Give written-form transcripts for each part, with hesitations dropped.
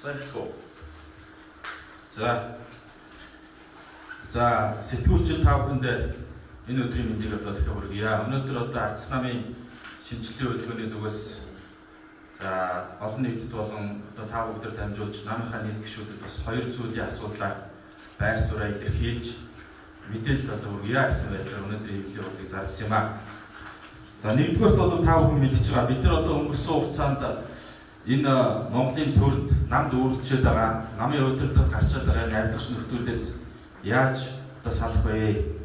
За эхлэх үү. За. За сэтгүүлчид та бүхэндээ энэ өдрийн мэндийг одоо дахиад хүргье. Өнөөдөр одоо Ардс намын шинжилгээ хөдөлгөөний зүгээс за олон нийтэд болон одоо та бүгдээр дамжуулж намынхаа нийт гишүүдэд бас хоёр зүйлийн асуудлаар байр сууриа илэрхийлж мэдээлэл одоо хүргье гэсэн байдлаар өнөөдрийн хэвлэлийн урлагийг зарласан юм аа. За нэгдүгээрт бол та бүхэн мэдж байгаа бид нар одоо өнгөрсөн хугацаанд энэ Монголын төрд намд үүрлчээд байгаа, намын удирдлага гарчаад байгаа энэ авилгач нөхдүүдээс яаж одоо салах вэ?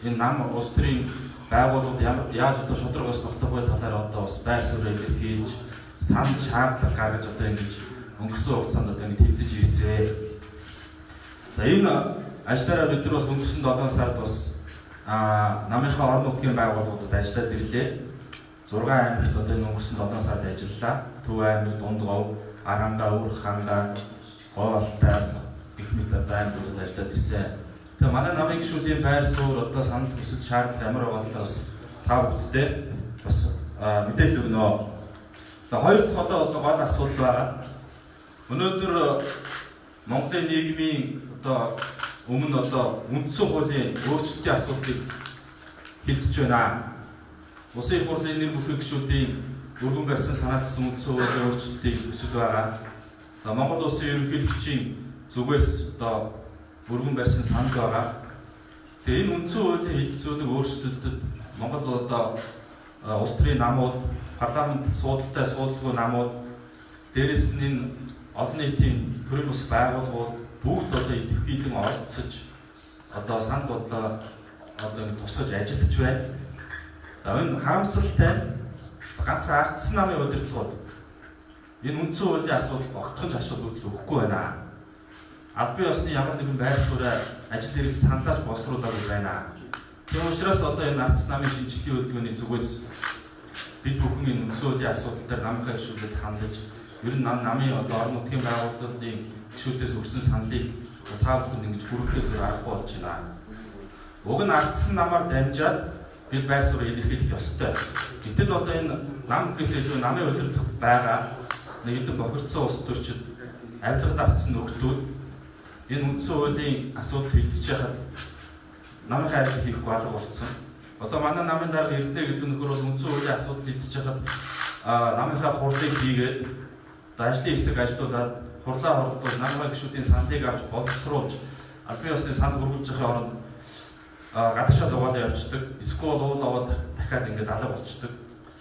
Энэ нам улс төрийн байгууллагууд яаж одоо шударгаас тогтоох вэ талаар одоо бас байр сууриа илэрхийлж, санал шаардлага гаргаж одоо ингэж өнгөрсөн хугацаанд одоо ингэ тэмцэж ирсэн. За энэ ажлаараа бид нар бас өнгөрсөн 7 сард бас намынхаа орон нутгийн байгууллагуудад ажиллаад ирлээ. 6 аймагт одоо энэ өнгөрсөн 7 сард ажиллалаа. Төв аймаг, Дундгов, Аранга, Өрх ханга, Говьалтай гэх мэт одоо аймагуудад ажиллаад ирсэн. Тэгээ манай намын гишүүдийн байр суурь одоо санал хүсэл шаардлага ямар байгаа талаар бас та бүхэндээ бас мэдээлэл өгнө. За хоёр дахь одоо гол асуудал байгаа. Өнөөдөр Монголын нийгмийн одоо өмнө одоо үндсэн хуулийн өөрчлөлтийн асуудлыг хилцэж байна. Улсын их хурлын нэр бүхий гишүүдийн өргөн барьсан санаачсан үндсэн хуулийн өөрчлөлтийг төсөл байгаа. За Монгол улсын ерөнхийлөгчийн зүгээс одоо өргөн барьсан санал байгаа. Тэгээ энэ үндсэн хуулийн хэлэлцүүлэг өөрчлөлтөд Монгол одоо улс төрийн намууд, парламент суудалтай суудалгүй намууд, дээрэс нь энэ олон нийтийн төрийн бус байгууллагууд бүгд одоо идэвхийлэн оролцож одоо санал бодлоо одоо ингэ тусгаж ажиллаж байна. За энэ харамсалтай ганцхан ардсан намын удирдлагууд энэ үндсэн хуулийн асуудалд огтхон ч ач холбогдол өгөхгүй байна. Албан ёсны ямар нэгэн байр сууриа ажил хэрэг саналаас боловсруулаагүй байна. Тийм учраас одоо энэ ардсан намын шинжилгээ хөдөлгөөний зүгээс бид бүхэн энэ үндсэн хуулийн асуудал дээр намынхаа гишүүдэд хандаж, ер нь намын одоо орон нутгийн байгууллагын гишүүдээс өгсөн саналыг та бүхэнд ингэж хүргэхээс аргагүй болж байна. Уг нь ардсан намаар дамжаад бид байр сууриа илэрхийлэх ёстой. Гэтэл одоо энэ нам гэхээс илүү намын удирдлага байгаа нэг хэдэн бохирдсон улс төрчид авилгад автсан нөхдүүд энэ үндсэн хуулийн асуудал хилцэж байхад намынхаа ажил хийхгүй алга болцсон. Одоо манай намын дарга Эрдэнэ гэдэг нөхөр бол үндсэн хуулийн асуудал хилцэж байхад намынхаа хурлыг хийгээд одоо ажлын хэсэг ажилуулад хурлаа хуралдуулж намынхаа гишүүдийн саналыг авч боловсруулж албан ёсны санал хүргүүлж байхын оронд гадагшаа зугаалаа явчихдаг. Эсвэл уул аваад дахиад ингээд алга болчдөг.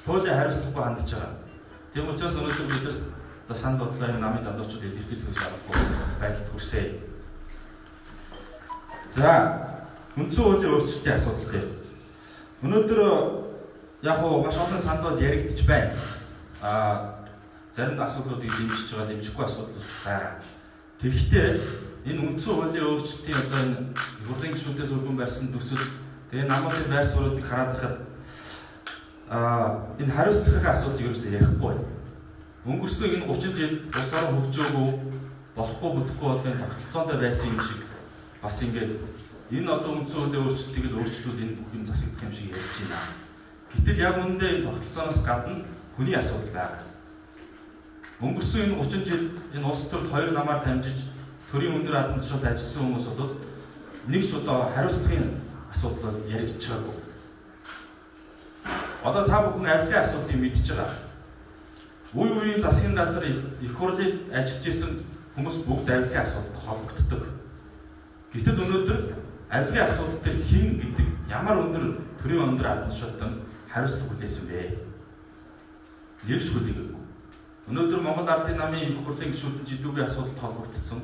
Хуулийн хариуцлагагүй хандж байгаа. Тийм учраас өнөөдөр бид нар одоо санал бодлоо энэ намын залуучууд илэрхийлэхээс аргагүй байдалд хүрсэн. За үндсэн хуулийн өөрчлөлтийн асуудал дээр. Өнөөдөр яг уу маш олон саналууд яригдчих байна. Зарим асуудлуудыг дэмжиж байгаа, дэмжихгүй асуудлууд байгаа. Тэгэхдээ энэ үндсэн хуулийн өөрчлөлтийн одоо энэ хурлын гишүүдээс өргөн барьсан төсөл тэгээ намуудын байр суурьыг хараад байхад энэ хариуцлагын асуудлыг ерөөсөө ярихгүй байна. Өнгөрсөн энэ 30 жил улс орон хөгжөөгүй болохгүй бүтэхгүй болгон тогтолцоондоо байсан юм шиг бас ингээд энэ одоо үндсэн хуулийн өөрчлөлтийг л өөрчлөлүүд энэ бүх юм засагдах юм шиг ярьж байна. Гэтэл яг үнэндээ энэ тогтолцооноос гадна хүний асуудал байгаа. Өнгөрсөн энэ 30 жил энэ улс төрд хоёр намаар дамжиж төрийн өндөр албан тушаалд ажилласан хүмүүс бол нэг ч удаа хариуцлагын асуудал бол яригдж байгаагүй. Одоо та бүхэн авилгын асуудлыг мэдж байгаа. Үе үеийн засгийн газар их хурлын ажиллаж исэн хүмүүс бүгд авилгын асуудалд холбогддог. Гэтэл өнөөдөр авилгын асуудал дээр хэн гэдэг ямар өндөр төрийн өндөр албан тушаалтан хариуцлага хүлээсэн бэ? Нэг ч хүлээгээгүй. Өнөөдөр Монгол Ардын намын их хурлын гишүүд нь жидүүгийн асуудалд холбогдсон.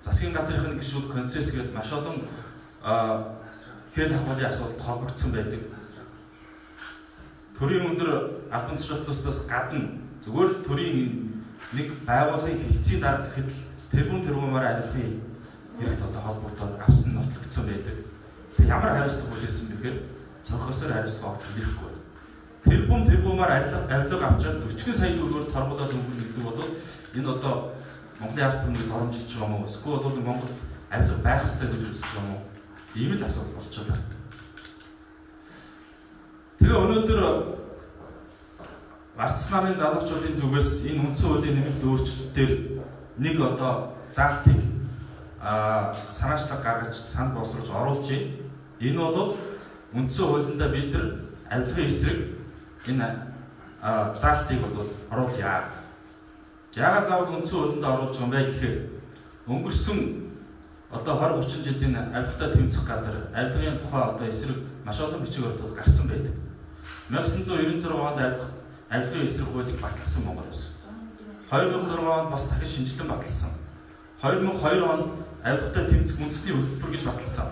Засгийн газрын гишүүд концесс гээд маш олон хэл ахуйлын асуудалд холбогдсон байдаг. Төрийн өндөр албан тушаалтнаас гадна зүгээр л төрийн нэг байгууллагын хэлтсийн дарга гэхэд л тэрбум тэрбумаар авилгын хэрэгт одоо холбогдоод авсан нотлогдсон байдаг. Тэг ямар хариуцлага хүлээсэн бэ гэхээр цонхосоор хариуцлага огт хүлээхгүй. Тэрбум тэрбумаар авилга авчаад 40 сая төгрөгөөр торгуулаад өнгөрнө гэдэг бол энэ одоо Монголын ард түмнийг доромжилж байгаа юм уу? Эсвэл бол Монгол авилга байх ёстой гэж үзэж байгаа юм уу? Ийм л асуудал болчиход байна. Тэгээ өнөөдөр Арц намын залуучуудын зүгээс энэ үндсэн хуулийн нэмэлт өөрчлөлтөөр нэг одоо заалтыг санаачлаг гаргаж санал боловсруулж оруулж байна. Энэ бол үндсэн хуулиндаа бид нар авилгын эсрэг энэ заалтыг бол оруулъя. Яагаад заавал үндсэн хуулиндаа оруулж байгаа юм бэ гэхээр өнгөрсөн одоо 20 30 жилийн авилгатай тэмцэх газар авилгын тухай одоо эсрэг маш олон бичиг баримтууд гарсан байдаг. 1996 онд авилгын эсрэг хуулийг баталсан Монгол улс. 2006 онд бас дахин шинжилэн баталсан. 2002 онд авилгатай тэмцэх үндэсний хөтөлбөр гэж баталсан.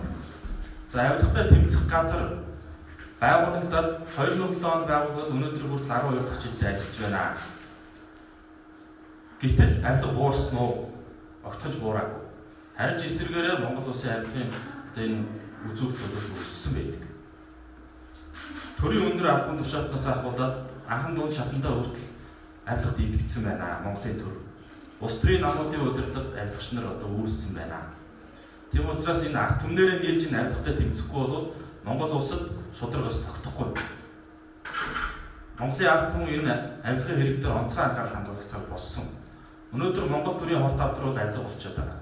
За авилгатай тэмцэх газар байгуулагдаад 2007 онд байгуулагдаад өнөөдөр хүртэл 12 дахь жилдээ ажиллаж байна. Гэтэл авилга буурсан уу? Огтхож буураагүй. Харин ч эсрэгээрээ Монгол улсын авилгын одоо энэ үзүүлэлт бол өссөн байдаг. Төрийн өндөр албан тушаалтнаас ахуулаад анхан дунд шатандаа хүртэл авилгад идэгдсэн байна Монголын төр. Улс төрийн намуудын удирдлагад авилгагч нар одоо үүрсэн байна. Тийм учраас энэ ард түмнэрээ нийлж энэ авилгатай тэмцэхгүй бол Монгол улсад шударгаас тогтохгүй. Монголын ард түмэн энэ авилгын хэрэг дээр онцгой анхаарал хандуулах цаг болсон. Өнөөдөр Монгол төрийн хорт хавдар бол авилга болчиход байгаа.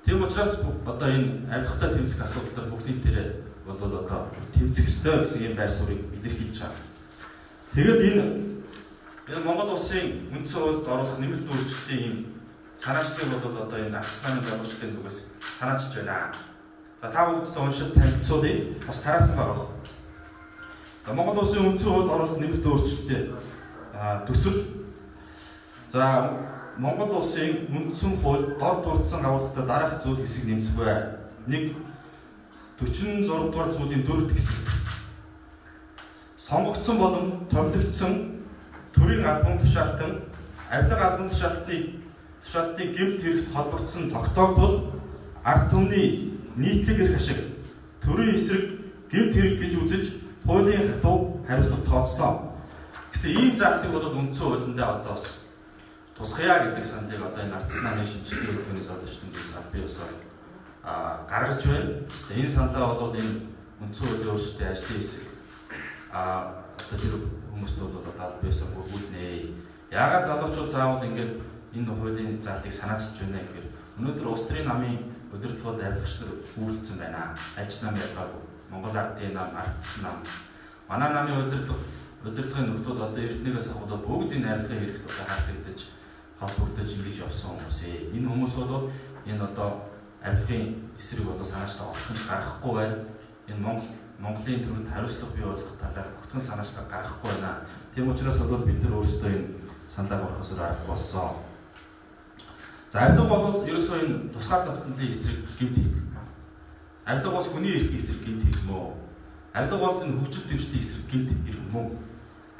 Тийм учраас одоо энэ авилгатай тэмцэх асуудал дээр бүх нийтээрээ бол одоо тэмцэх ёстой гэсэн ийм байр суурийг илэрхийлж байгаа. Тэгээд энэ Монгол улсын үндсэн хуульд оруулах нэмэлт өөрчлөлтийн ийм санаачлалыг бол одоо энэ Арц намын залуучдын зүгээс санаачилж байна. За та бүгдд уншид танилцуулъя. Бас тараасан байгаа. За Монгол улсын үндсэн хуульд оруулах нэмэлт өөрчлөлтийн төсөл. За Монгол улсын үндсэн хуульд дор дурдсан агуулгатай дараах зүйл хэсэг нэмсгүй. 1. 46 дугаар зүйлийн 4 хэсэг. Сонгогдсон болон томилогдсон төрийн албан тушаалтан авилга албан тушаалтны гэмт хэрэгт холбогдсон тогтоогдвол ард түмний нийтлэг эрх ашиг төрийн эсрэг гэмт хэрэг гэж үзэж хуулийн хатуу хариуцлага тооцлоо гэсэн ийм заалтыг бол үндсэн хуулиндаа одоо бас тусгая гэдэг саналыг одоо энэ Арц намын шинжилгээ хөдөлгөөний залуучдын зүгээс албан ёсоор гаргаж байна. Энэ саналаа бол энэ үндсэн хуулийн өөрчлөлтийн ажлын хэсэг одоо тэр хүмүүст бол одоо албан ёсоор бүргүүлнэ. Яагаад залуучууд заавал ингээд энэ хуулийн заалтыг санаачилж байна гэхээр өнөөдөр улс төрийн намын удирдлагууд авилгагч нар үүрлцсэн байна. Аль ч нам ялгаагүй. Монгол ардын нам, Арц нам. Манай намын удирдлагын нөхдүүд одоо Эрдэнэгээс ахуулаад бүгд энэ авилгын хэрэгт одоо хартагдаж холбогдож ингэж явсан хүмүүс ээ. Энэ хүмүүс бол энэ одоо авилгын эсрэг одоо санаачлага огтхон гаргахгүй байна. Энэ Монголын төрөнд хариуцлага бий болох талаар огтхон санаачлага гаргахгүй байна. Тийм учраас бол бид нар өөрсдөө энэ саналаа гаргахаас аргагүй болсон. За авилга бол ерөөсөө энэ тусгаар тогтнолын эсрэг гэмт хэрэг. Авилга бас хүний эрхийн эсрэг гэмт хэрэг мөө. Авилга бол энэ хөгжил дэвшлийн эсрэг гэмт хэрэг мөн.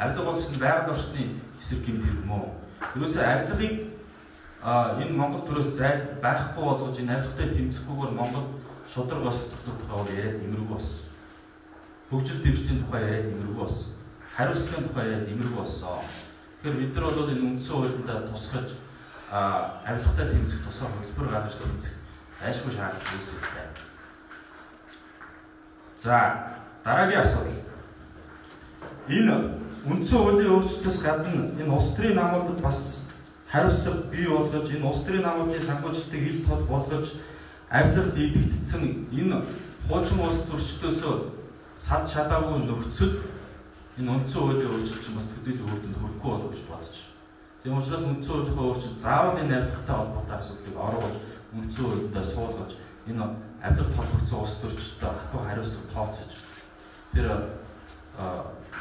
Авилга бол байгаль орчны эсрэг гэмт хэрэг мөө. Ерөөсөө авилгыг энэ Монгол төрөөс зайл байхгүй болгож энэ авилгатай тэмцэхгүйгээр Монгол шударга ус тогтох тухай бол яриад нэмэргүй болсон. Хөгжил дэвшлийн тухай яриад нэмэргүй болсон. Хариуцлагын тухай яриад нэмэргүй болсон. Тэгэхээр бид нар бол энэ үндсэн хуулиндаа тусгаж авилгатай тэмцэх тусгай хөтөлбөр гаргаж тэмцэх зайлшгүй шаардлага үүсэж байна. За дараагийн асуудал. Энэ үндсэн хуулийн өөрчлөлтөөс гадна энэ улс төрийн намуудад бас хариуцлага бий болгож энэ улс төрийн намуудын санхүүжилтийг ил тод болгож авилгад идэгдсэн энэ хуучин улс төрчдөөсөө сад чадаагүй нөхцөл энэ үндсэн хуулийн өөрчлөлт чинь бас төдийлөн үр дүнд хүрэхгүй болов гэж бодож. Тийм учраас үндсэн хуулийн өөрчлөлт заавал энэ авилгатай холбоотой асуудлыг оруулж үндсэн хуулиндаа суулгаж энэ авилгад холбогдсон улс төрчдөд хатуу хариуцлага тооцож тэр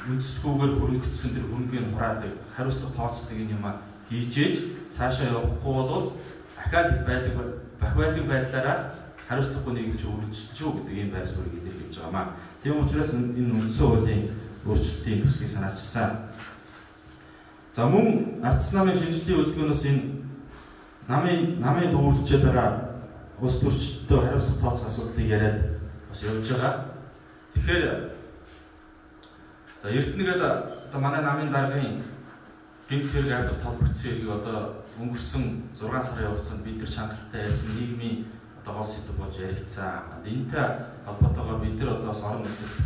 үндэслэггүйгээр хөрөнгөцсөн тэр хөрөнгийг хураадаг хариуцлага тооцдог энэ юм хийжээж цаашаа явахгүй бол ахиад байдаг бах байдаг байдлаараа хариуцлагагүй нийгэм чи үргэлжилж үү гэдэг ийм байр суурийг илэрхийлж байгаамаа. Тийм учраас энэ үндсэн хуулийн өөрчлөлтийн төслийг санаачилсан. За мөн Ардсан намын шинжилгээний хөдөлгөөнөөс энэ намын дүүрлжээд байгаа улс төрчдөд хариуцлага тооцох асуудлыг яриад бас явж байгаа. Тэгэхээр за Эрдэнэгээд одоо манай намын даргын гэмт хэрэг авилга толбогдсон хэргийг одоо өнгөрсөн 6 сарын хугацаанд бид нар чангалтай ярьсан нийгмийн одоо гол сэдэв болж яригдсан. Энэтэй холбоотойгоор бид нар одоо бас орон нутагт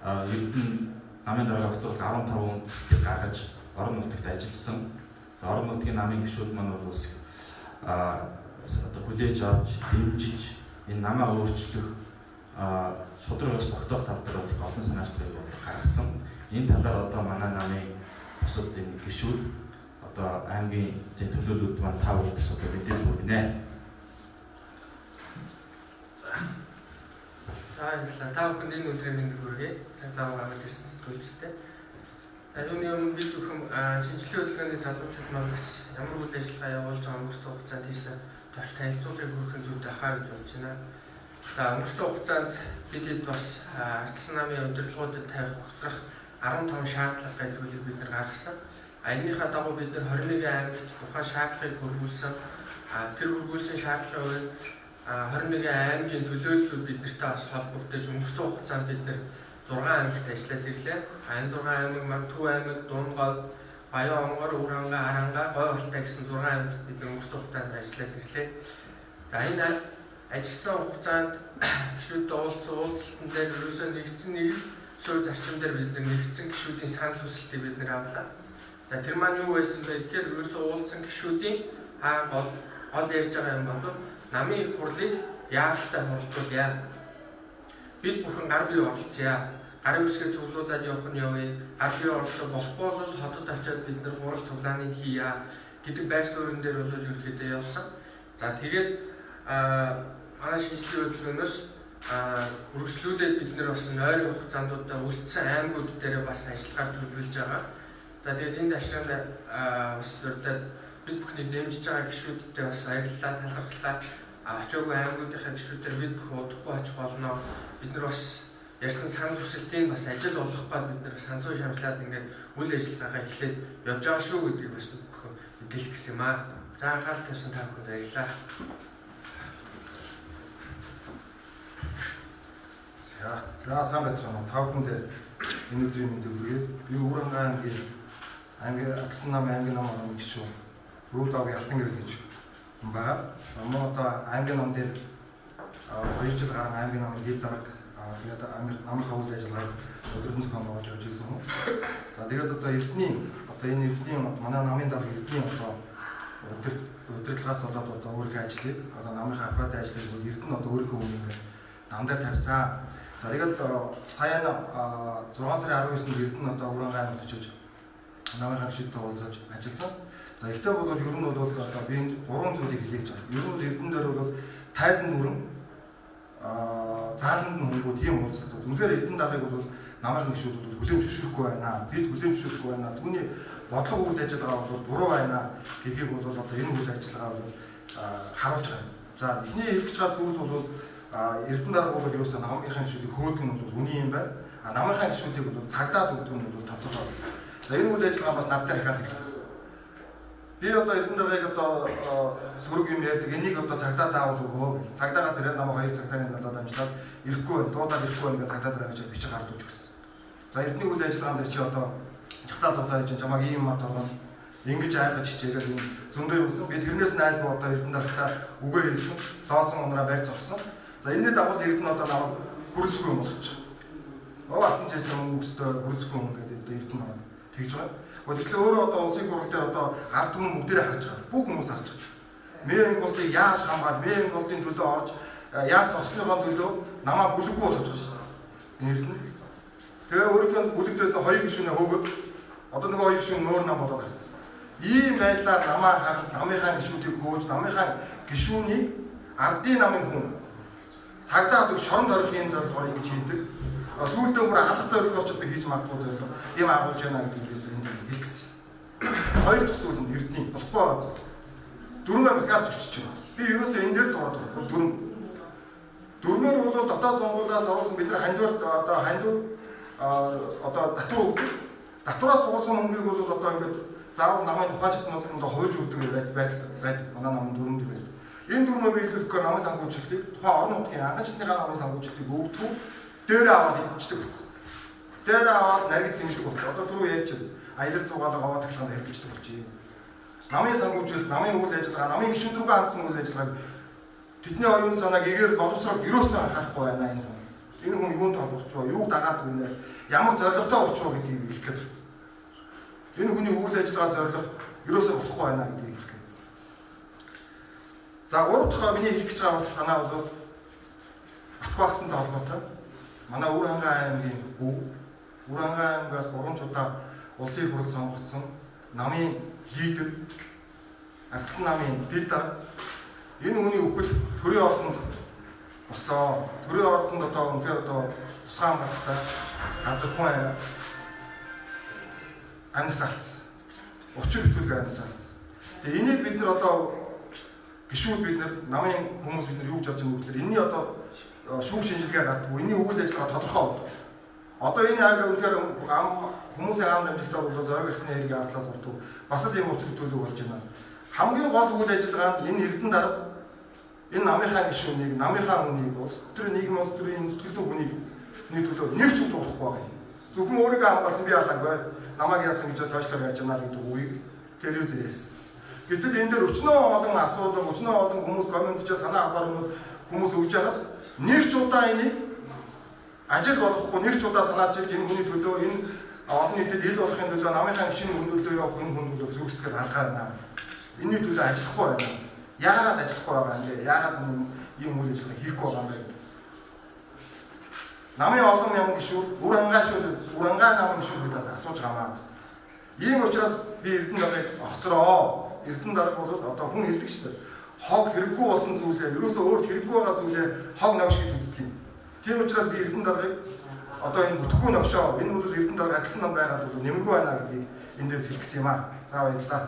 Эрдэнэ намын даргын огцоолт 15 үндэслэлийг гаргаж орон нутагт ажилласан. За орон нутгийн намын гишүүд маань бол одоо хүлээж авч, дэмжиж энэ намаа өөрчлөх, шударга ёс тогтоох тал дээр бол олон санаачлагыг бол гаргасан. Энэ талаар одоо манай намын бусад энэ гишүүд одоо аймгийн төлөөлөлүүд маань та бүхэнд одоо мэдээлэл хүргэнэ. За баярлалаа. Та бүхэнд энэ өдрийн мэндийг хүргэе. Цаг зав гаргаж ирсэн сэтгүүлчтэй. Юуны өмнө бид бүхэн шинжилгээ хөдөлгөөний залуучууд маань бас ямар үйл ажиллагаа явуулж байгаа өнгөрсөн хугацаанд хийсэн товч танилцуулгыг хүргэх зүйтэй хаа гэж бодож байна. За өнгөрсөн хугацаанд бид бас Ардсан намын удирдлагуудад тавих угсрах 15 шаардлага гэх зүйлийг бид нар гаргасан. Энэнийхээ дагуу бид нар 21 аймагт тухайн шаардлагыг хүргүүлсэн. Тэр хүргүүлсэн шаардлагын 21 аймгийн төлөөллүүд бид нартай бас холбогдож өнгөрсөн хугацаанд бид нар 6 аймагт ажиллаад ирлээ. Энэ 6 аймаг маань Төв аймаг, Дунгол, Баян онгор, Өвөр хангай, Харанга, Говь Алтай гэсэн 6 аймагт бид өнгөрсөн хугацаанд ажиллаад ирлээ. За энэ ажилласан хугацаанд гишүүдтэй уулзсан уулзалтан дээр ерөөсөө нэгдсэн нэг суурь зарчим дээр бид нар нэгдсэн гишүүдийн санал хүсэлтийг бид нар авлаа. За тэр маань юу байсан бэ гэхээр ерөөсөө уулзсан гишүүдийн гол ярьж байгаа юм бол намын их хурлыг яаралтай хуралдуулъя. Бид бүхэн гар бие оролцъё. Гарын үсгээ цуглуулад явах нь явъя. Гар бие оролцоо болохгүй бол хотод очиод бид нар хурал цуглааныг хийе гэдэг байр суурин дээр бол ерөнхийдөө явсан. За тэгээд манай шинжилгээ хөдөлгөөнөөс үргэлжлүүлээд бид нар бас нойрын хугацаанд үлдсэн аймагуд дээр бас ажиллагаар төлөвлөж байгаа. За тэгээд энэ ташраанд бас дурдаад бид бүхнийг дэмжиж байгаа гишүүдтэй бас баярлалаа, талархлаа. Очоогүй аймагуудынхаа гишүүдээр бид бүх удахгүй очих болно. Бид нар бас ярьсан санал хүсэлтийг бас ажил болгох гээд бид нар санацуу шамшлаад ингээд үйл ажиллагаагаа эхлээд явж байгаа шүү гэдгийг бас бид бүхэн мэдээлэх гэсэн юм аа. За анхаарал тавьсан та бүхэнд баярлалаа. За сайн байцгаана уу. Та бүхэнд энэ өдрийн мэндийг хүргэе. Би Өвөр хангай аймгийн Ардсан намын аймгийн нам орны гишүүн Рудогийн Алтан гэрэл гэж хүн байгаа. За мөн одоо аймгийн нам дээр 2 жил гарan аймгийн намын дэд дарга, тэгээд намынхаа үйл ажиллагааг удирдан зохион байгуулж явж ирсэн хүн. За тэгээд одоо Эрдэнийн одоо энэ Эрдэнийн манай намын дарга Эрдэнийн одоо удирдлагаас болоод одоо өөрийнхөө ажлыг одоо намынхаа аппаратын ажлыг Эрдэнэ одоо өөрийнхөө өмнө нам дээр тавьсан. За тэгээд сая 6 сарын 19-нд Эрдэнэ одоо Өвөр хангай аймагт очиж намынхаа гишүүдтэй уулзаж ажилласан. За ихтэй бол ер нь бол одоо би энд 3 зүйлийг хэлье гэж байна. Ер нь Эрдэнэ дээр бол тайзан дүүрэн зааланд нь хөнгөө тийм уулзалт. Үнэхээр Эрдэнэ даргаыг бол намынхаа гишүүд бол хүлээн зөвшөөрөхгүй байна. Бид хүлээн зөвшөөрөхгүй байна. Түүний бодлого үйл ажиллагаа бол буруу байна гэдгийг бол одоо энэ үйл ажиллагаа бол харуулж байгаа юм. За эхний хэлэх гэж байгаа зүйл бол Эрдэнэ дарга бол юусаа намынхаа гишүүдийг хөөдөг нь бол үнэн юм байна. А намынхаа гишүүдийг бол цагдаад өгдөг нь бол тодорхой. За энэ үйл ажиллагаа бас над дээр дахиад хэрэгцсэн. Би одоо Эрдэнэ даргаыг одоо сөрөг юм ярьдаг. Энийг одоо цагдаа заавал өгөө гэл. Цагдаагаас ирээд намайг 2 цагдаагийн залууд амжилаад ирэхгүй байна. Дуудаад ирэхгүй байна гэж цагдаа дараа авчиад бичиг гардуулж өгсөн. За Эрдэнийн үйл ажиллагаан дээр чи одоо жагсаа цуглаа хийж чамайг ийм юмар торгоно. Ингэж айлгаж хичээгээд юм зөндөө юмсан. Би тэрнээс найлгүй одоо Эрдэнэ даргатаа үгээ хэлсэн. Лооцон унараа барь зогсон. За энэний дагуу Эрдэнэ одоо намайг хүрэлцэхгүй юм болгочих. Оо алтан чэйжлэн мөнгө өстөө хүрэлцэхгүй юм гэдэг одоо Эрдэнэ намайг тэгж байгаа. Тэгэхээр өөрөө одоо улсын хурал дээр одоо ард түмэн бүгдээрээ харж байгаа. Бүх хүмүүс харж байгаа. Мэн голдыг яаж хамгаал, мэн голдын төлөө орж яаж зогсныхоо төлөө намаа бүлэггүй болгож байгаа шүү. Энэ Эрдэнэ. Тэгээ өөрийнхөө бүлэгдээс 2 гишүүнээ хөөгөөд одоо нөгөө 2 гишүүн нөөр нам болоод гарцсан. Ийм байдлаар намаа хахад намынхаа гишүүдийг хөөж, намынхаа гишүүнийг ардын намын хүн цагдаа өг шоронд орох юм зорилгоор ингэж хийдэг. Сүүлдээ бүр алах зорилгоор ч одоо хийж магадгүй зорилго ийм агуулж байна гэдэг энд хэлэх гэсэн. Хоёр дахь зүйл нь Эрдэнийн болохгүй байгаа зүйл. Дөрмөө бакаад зөрчиж байна. Би ерөөсөө энэ дээр л ороод байгаа. Дөрмөөр бол дотоод сонгуулиас оруулсан бид нар хандвар одоо хандив одоо татвар өгдөг. Татвараас суулсан мөнгийг бол одоо ингээд Заавал намын тухайн шатнуудыг хуйлж өгдөг байдал байдаг. Манай намын дүрм дээр байдаг. Энэ дүрмөө биелүүлэхгүй намын санхүүжилтийг тухайн орон нутгийн анхан шатныхаа намын санхүүжилтийг өгдөг. Дээрээ аваад идчихдэг болсон. Дээрээ аваад нариг зэмлдэг болсон. Одоо түрүү ярьж байна. Аялал зугаалга аваад тахлаханд хэрэгждэг болжээ. Намын санхүүжилт, намын үйл ажиллагаа, намын гишүүд рүүгээ хандсан үйл ажиллагааг тэдний оюун санааг эгээр боловсрол ерөөсөө анхаарахгүй байна энэ хүн. Энэ хүн юунд холбогдож, юуг дагаад гүнэ, ямар зорилготой болчихоо гэдгийг хэлэх гээд байна. Энэ хүний үйл ажиллагаа зорилго ерөөсөө болохгүй байна гэдгийг хэлэх гээд. За гурав дахь миний хэлэх гэж байгаа бас санаа бол Батбаагсантай холбоотой. Манай Өвөр-Хангай аймгийн хүү Өвөр-Хангай аймгаас 3 удаа улсын хурал сонгогдсон намын лидер, ардсан намын дэд дарга. Энэ хүний үхэл төрийн ордонд болсон. Төрийн ордонд одоо үнэхээр одоо тусгай хамгаалалттай газар хүн амьс алдсан. Учир битүүлгээр амьс алдсан. Тэгээ энийг бид нар одоо гишүүд бид нар намын хүмүүс бид нар юу гэж бодож байгаа вэ гэхээр энэний одоо шүүх шинжилгээ гардаггүй, энэний үйл ажиллагаа тодорхой болдог. Одоо энэ яг үнэхээр хүмүүсийн ам дамжилтаар бол зориг эрхсний хэргийн ардлаас болдог. Бас л ийм учир битүүлэг болж байна. Хамгийн гол үйл ажиллагаа нь энэ Эрдэнэ дарга энэ намынхаа гишүүнийг, намынхаа хүнийг, улс төрийн нийгэм улс төрийн зүтгэлтэн хүнийг нэг төлөө нэг ч үг дуухгүй байгаа юм. Зөвхөн өөрийгөө хамгаалсан би алаагүй. Намайг яасан гэж сошиалар яаж байна гэдэг үгийг телевизээр ярьсан. Гэтэл энэ дээр өчнөө олон асуудал, өчнөө олон хүмүүс коммент хийж санаа авахар хүмүүс өгж байгаа л нэг ч удаа энийг ажил болохгүй, нэг ч удаа санаач энэ хүний төлөө энэ олон нийтэд ил болохын төлөө намынхаа гишүүний хүн төлөө явах энэ хүн төлөө зүрх сэтгэл алгаа байна. Энэний төлөө ажиллахгүй байна. Яагаад ажиллахгүй байгаа юм бэ? Яагаад ийм үйл ажиллагаа хийхгүй байгаа юм бэ? Намын олон мянган гишүүд, Үр хангаа намын гишүүд бид асууж байгаа. Ийм учраас би Эрдэнэ даргаыг огцроо. Эрдэнэ дарга бол одоо хүн хэлдэг шүү дээ. Хог хэрэггүй болсон зүйлээ, ерөөсөө өөрт хэрэггүй байгаа зүйлээ хог новш гэж үздэг юм. Тийм учраас би Эрдэнэ даргаыг одоо энэ бүтэхгүй новшоо. Энэ бол Эрдэнэ дарга ажилласан нам байгаа бол нэмэргүй байна гэдгийг эндээс хэлэх гэсэн юм аа. За баярлалаа.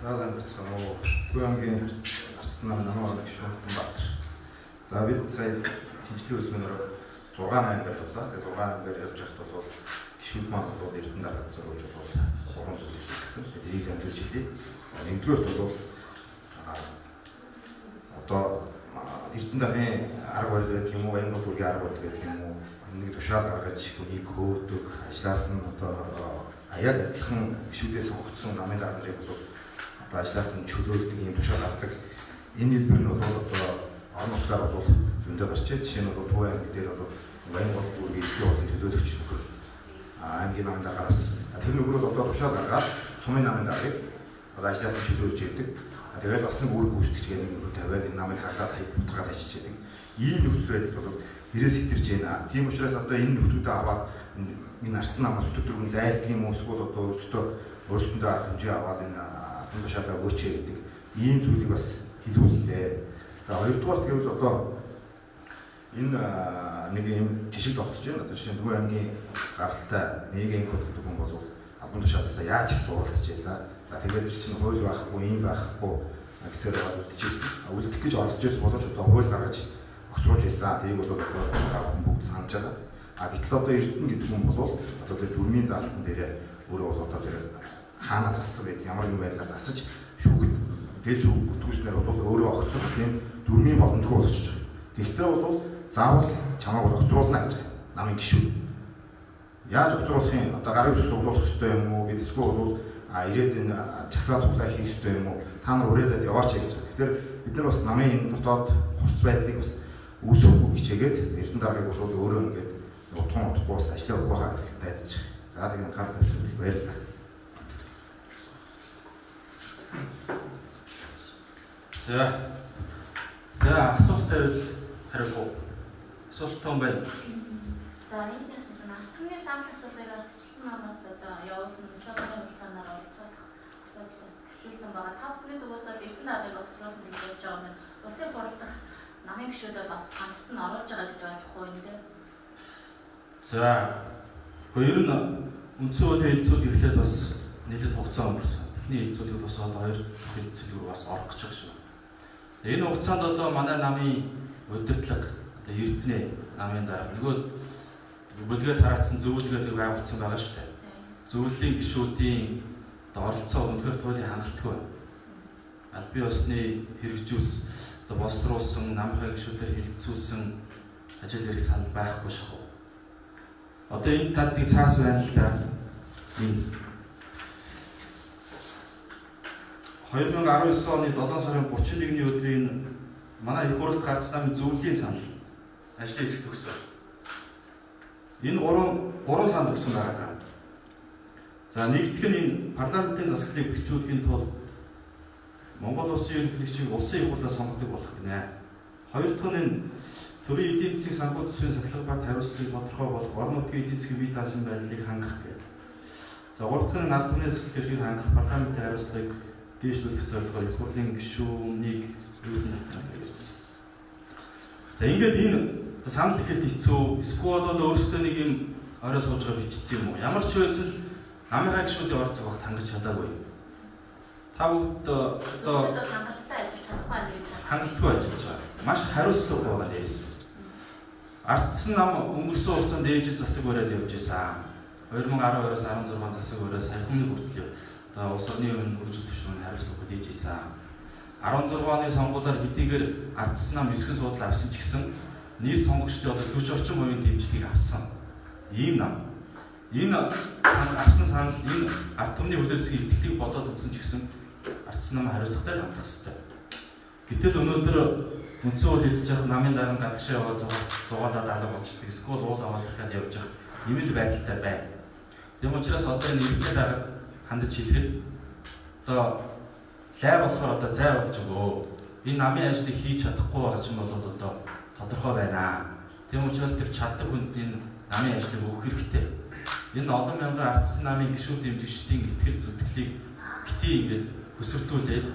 За сайн байцгаана уу. Гүянгийн арчсан нам намаа гишүүн Баатар. За бид сая шинжилгээ хөдөлгөөнөөр 6 8 дээр боллоо. Тэгээ 6 8 дээр явж байхад бол гишүүд маань бол Эрдэнэ даргад зориулж бол 3 зүйл гэсэн. Тэгээ тэрийг дамжуулж хэлье. Нэгдүгээрт бол одоо Эрдэнэ даргын арга барил байдаг юм уу, Баянгол бүргийн арга барил гэдэг юм уу, нэг тушаал гаргаж хүнийг хөөдөг, ажлаас нь одоо аяг адилхан гишүүдээс сонгогдсон намын дарга нарыг бол одоо ажлаас нь чөлөөлдөг ийм тушаал гаргадаг. Энэ хэлбэр нь бол одоо орон нутгаар бол зөндөө гарчээ. Жишээ нь бол Төв аймаг дээр бол Баянгол бүргийн илүү олон төлөөлөгч нөхөр аймгийн намын дарга гаргасан. Тэр нөхөр бол одоо тушаал гаргаад сумын намын даргаыг одоо ажлаас нь чөлөөлж яадаг. Тэгээд бас нэг үүрэг гүйцэтгэж нэг нөхөр тавиад энэ намыг хаглаад бутаргаад ачиж яадаг. Ийм нөхцөл байдал бол хэрээс хэтэрж байна. Тийм учраас одоо энэ нөхдүүдээ аваад энэ арсан намаас өдөр дөрвөн зайлдаг юм уу эсвэл одоо өөрсөндөө арга хэмжээ аваад энэ албан тушаалаа өгөөч гэдэг ийм зүйлийг бас хэлүүллээ. За хоёрдугаар гэвэл одоо энэ нэг юм жишг тогтож байна. Одоо жишээ нь Төв аймгийн гаралтай Мега Инкод гэдэг хүн бол албан тушаалаасаа яаж их зуралдаж байлаа. За тэгээд тэр чинь хууль байхгүй, ийм байхгүй гэсээр үлдчихсэн. Үлдэх гэж оролдож байсан боловч одоо хууль гаргаж огцруулж байсан. Тэрийг бол одоо бүгд санаж байгаа. А гэтэл одоо Эрдэнэ гэдэг хүн бол одоо тэр дүрмийн заалтан дээрээ өөрөө бол одоо тэр хаана зассан байд ямар нэгэн байдлаар засаж шүүгэд дээд шүүх бүртгүүлснээр бол өөрөө огцох тийм дүрмийн боломжгүй болчихж байгаа. Тэгвэл бол заавал чамайг бол огцруулна гэж байгаа. Намын гишүүн. Яаж огцруулах юм? Одоо гарын үсэг цуглуулах ёстой юм уу? Гэдсгүй бол ирээд энэ чагсаа цуглаа хийх ёстой юм уу? Та нар уриалаад яваач гэж байгаа. Тэгэхээр бид нар бас намын энэ дотоод хурц байдлыг бас үүсгэхгүй хичээгээд Эрдэнэ даргаыг бол өөрөө ингээд утхан утахгүй бас ажлаа өгөх байхаа гэж найдаж байна. За тэгээд анхаарал тавьсан баярлалаа. За. За асуулт тавил хариулах уу? Асуулт том байна. За энэ асуулт нь алтны санал асуултыг ардчилсан намаас одоо явуулсан шударгын хурлаанаар оролцоолох асуудал бас төвшүүлсэн байгаа. Та бүхний дугуйсаар Эрдэнэ даргаыг огцруулах гэж бодож байгаа юм. Улсын хуралдах намын гишүүдээ бас хамтд нь оруулж байгаа гэж ойлгох уу энэ дээр? За. Гэхдээ ер нь үндсэн хуулийн хэлэлцүүлэг эхлээд бас нэлээд хугацаа өнгөрсөн. Эхний хэлэлцүүлэг тусаад хоёр дахь хэлэлцүүлэг бас орох гэж байгаа шүү. Энэ хугацаанд одоо манай намын удирдлага одоо Эрдэнэ намын дарга нөгөө Бүлгээ тараацсан зөвлөгөө нэг байгуулсан байгаа шүү дээ. Зөвлөлийн гишүүдийн одоо оролцоо үнэхээр туйлын хангалтгүй байна. Аль бие усны хэрэгжүүлс одоо боловсруулсан намынхаа гишүүдээр хилцүүлсэн ажил хэрэг санал байхгүй шахав. Одоо энэ танд нэг цаас байна л да. Энэ 2019 оны 7 сарын 31-ний өдрийн манай их хурлд гарсан намын зөвлөлийн санал ажлын хэсэгт өгсөн. Энэ гурван санал өгсөн байгаа. За нэгдүгээр нь энэ парламентын засаглалыг бэхжүүлэхийн тулд Монгол улсын ерөнхийлөгчийг улсын их хурлаас сонгодог болох гинэ. Хоёр дахь нь энэ төрийн эдийн засгийн санхүү төсвийн сахилга бат хариуцлагыг тодорхой болох орон нутгийн эдийн засгийн бие даасан байдлыг хангах гэх. За гурав дахь нь ард түмний засаглал эрхийг хангах парламентын хариуцлагыг дээшлүүлэх зорилгоор их хурлын гишүүнийг эрүүл татах гэх. За ингээд энэ санал ихэд хэцүү. Эсвэл бол өөрөөсөө нэг юм орой сууж байгаа бичсэн юм уу? Ямар ч байсан л намынхаа гишүүдийн оролцоог багт хангаж чадаагүй. Та бүгд одоо хангалттай ажиллаж чадахгүй гэж хангалтгүй ажиллаж байгаа. Маш хариуцлагатай байгаа нэрээс. Ардсан нам өнгөрсөн хугацаанд ээжид засаг бариад явж исэн. 2012-оос 16 засаг бариад саяхан хүртэл одоо улс орны өмнө хөгжил түвшин хариуцлага хүлээж исэн. 16 оны сонгуулиар хэдийгээр ардсан нам 9 суудлаа авсан ч гэсэн нийт сонгогчдын одоо 40 орчим хувийн дэмжлэгийг авсан. Ийм нам. Энэ авсан санал энэ ард түмний хүлээлтийн итгэлийг бодоод үзсэн ч гэсэн ардсан нам хариуцлагатай хандах ёстой. Гэтэл өнөөдөр үндсэн хууль эзэж явах намын дарга гадагшаа яваад зугаалаад алга болчихдог. Эсвэл уул аваад ирэхэд явж явах ийм л байдалтай байна. Тийм учраас одоо энэ эрдэнэ дарга хандаж хэлэхэд одоо лай болохоор одоо зай болж өгөө. Энэ намын ажлыг хийж чадахгүй байгаа чинь бол одоо тодорхой байна. Тийм учраас тэр чаддаг хүнд энэ намын ажлыг өгөх хэрэгтэй. Энэ олон мянган ардсан намын гишүүд дэмжигчдийн итгэл зүтгэлийг битгий ингээд хөсөрдүүлээд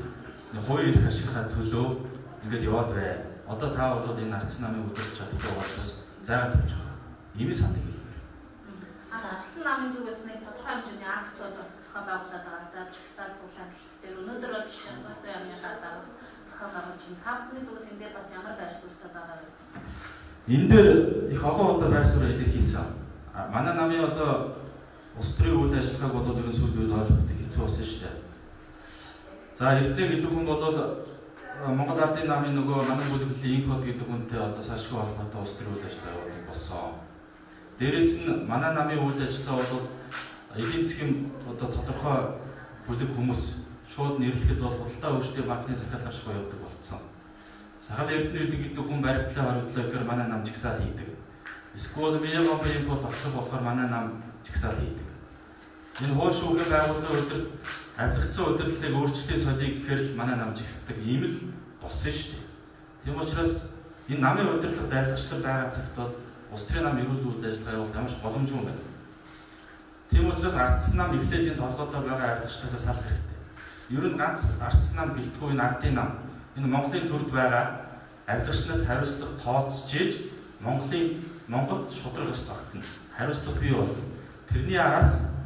хувийн эрх ашигхаа төлөө ингээд яваад бай. Одоо та бол энэ ардсан намыг удирдах чадахгүй учраас зайгаа тавьж байгаа. Ийм л санааг хэлмээр. Ардсан намын зүгээс нэг тодорхой хэмжээний акцууд бас зохион байгуулад байгаа л да. Чагсаал цуглаан гэх өнөөдөр бол жишээ нь Бодгон яамны гадаа бас зохион байгуулж байна. Та бүхний зүгээс энэ дээр бас ямар байр суурьтай байгаа вэ? Энэ дээр их олон удаа байр суурь илэрхийлсэн. Манай намын одоо улс төрийн үйл ажиллагааг бол ерөн сүүлийн үед ойлгоход хэцүү болсон шүү дээ. За Эрдэнэ гэдэг хүн бол Монгол Ардын намын нөгөө манай бүлэглэлийн инх бод гэдэг хүнтэй одоо салшгүй холбоотой улс төрийн үйл ажиллагаа явуулдаг болсон. Дээрээс нь манай намын үйл ажиллагаа бол эдийн засгийн одоо тодорхой бүлэг хүмүүс шууд нэрлэхэд бол худалдаа хөгжлийн банкны захиалга ашгүй явдаг болцсон. Сахал Эрдэнэ гэдэг хүн баригдлаа хоригдлоо гэхээр манай нам жигсаал хийдэг. Эсвэл Мегабанк бол тогтсон болохоор манай нам жигсаал хийдэг. Энэ хууль шүүхийн байгууллагын өдөрт авилгацсан удирдлыг өөрчлөлийн солиё гэхээр л манай нам жигсдэг. Ийм л болсон шүү дээ. Тийм учраас энэ намын удирдлага авилгачтай байгаа цагт бол улс төрийн нам эрүүл үйл ажиллагаа явуулах ямар ч боломжгүй байна. Тийм учраас ардсан нам эхлээд энэ толгойдоо байгаа авилгачтаасаа салах хэрэгтэй. Ер нь ганц ардсан нам гэлтгүй энэ ардын нам энэ Монголын төрд байгаа авилгачнад хариуцлага тооцож иж Монголд шударга ёс тогтно. Хариуцлага бий болно. Тэрний араас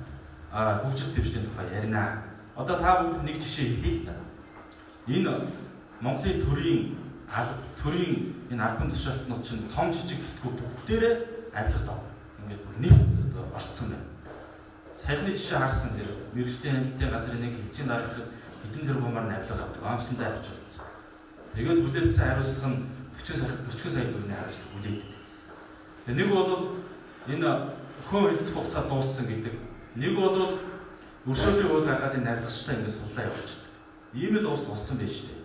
хөгжил дэвшлийн тухай ярина. Одоо та бүгд нэг жишээ хэлье л да. Энэ Монголын төрийн энэ албан тушаалтнууд чинь том жижиг гэлтгүй бүгдээрээ авилгад авна. Ингээд бүр нэг одоо орцсон байна. Саяхны жишээ харсан тэр мэргэжлийн хяналтын газрын нэг хэлцийн даргахад хэдэн тэрбумаар авилга авдаг. Амсандаа авч болсон. Тэгээд хүлээлсэн хариуцлага нь 40 сая төгрөгийн хариуцлага хүлээдэг. Нэг бол энэ хөө хэлцэх хугацаа дууссан гэдэг. Нэг бол өршөөлийн хууль гаргаад энэ авилгачтай ингээд суллаа явуулчихдаг. Ийм л ус болсон байж тээ.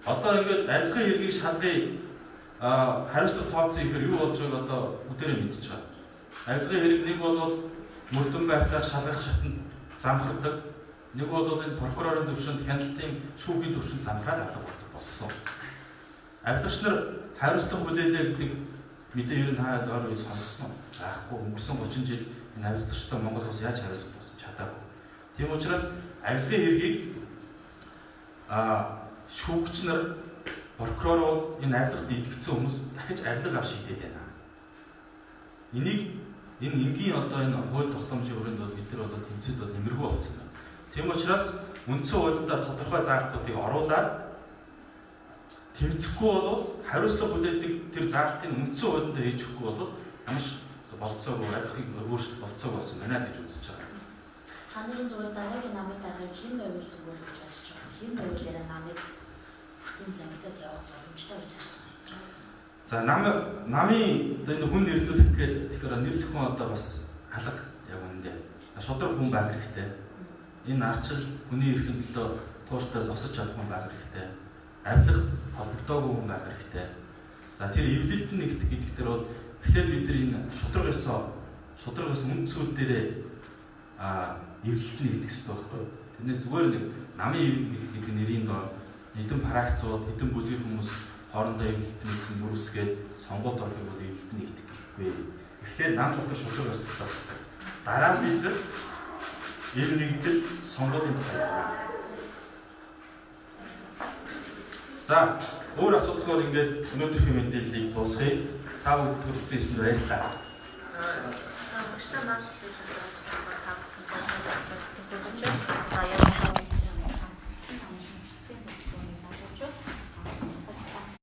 Одоо ингээд авилгын хэргийг шалгая хариуцлага тооцсон гэхээр юу болж байгааг одоо бүгдээрээ мэдчихэж байгаа. Авилгын хэрэг нэг бол мөрдөн байцаах шалгах шатанд замхардаг. Нэг бол энэ прокурорын төвшөнд хяналтын шүүхийн төвшөнд замхраад алга болдог болсон. Авилгач нар хариуцлага хүлээлээ гэдэг мэдээ ер нь хаад ор үе сонссон уу? Заахгүй өнгөрсөн 30 жил энэ авилгачтай Монгол улс яаж хариуцлага болсон чадаагүй. Тийм учраас авилгын хэргийг шүүгч нар прокурорууд энэ авилгад итгэцэн хүмүүс дахиж авилга авч шийдээд байна. Энийг энэ энгийн одоо энэ хууль тогтоомжийн хүрээнд бол бид нар одоо тэмцээд бол нэмэргүй болсон байна. Тийм учраас үндсэн хуулиндаа тодорхой заалтуудыг оруулаад тэмцэхгүй бол хариуцлага хүлээдэг тэр заалтыг үндсэн хуулиндаа хийж өгөхгүй бол ямар ч болцоогүй, авилгын өөрчлөлт болцоог болсон байна гэж үзэж байгаа. Та нарын зүгээс дараагийн намын даргаыг хэн байвал зүгээр гэж бодож байгаа. Хэн байвал яриа намыг бүтэн замдад явах боломжтой гэж харж байгаа. За намын одоо энэ хүн нэрлүүлэх гээд тэгэхээр нэрлэх хүн одоо бас алга яг үнэндээ. Шудраг хүн байх хэрэгтэй. Энэ арчил хүний эрхийн төлөө тууштай зогсож чадах хүн байх хэрэгтэй. Авилгад холбогдоогүй хүн байх хэрэгтэй. За тэр эвлэлт нь нэгдэх гэдэг дээр бол тэгэхээр бид нар энэ шудраг ёс үнд зүйл дээрээ эвлэлт нь нэгдэх хэрэгтэй байхгүй юу? Тэрнээс зүгээр нэг намын эвлэл гэдэг нэрийн доор нэгэн фракцууд, хэдэн бүлгийн хүмүүс хоорондоо эвлэлт нэгсэн бүрүүсгээд сонгуульд орохыг бол эвлэлт нэгдэх гэхгүй. Тэгэхээр нам дотор шудраг ёс тогтоох хэрэгтэй. Дараа нь бид нар эв нэгдэл сонгуулийн тухай ярина. За өөр асуудалгүй ингээд өнөөдрийн мэдээллийг дуусгая. Та бүгд хүрэлцэн ирсэнд баярлалаа. Багштай маш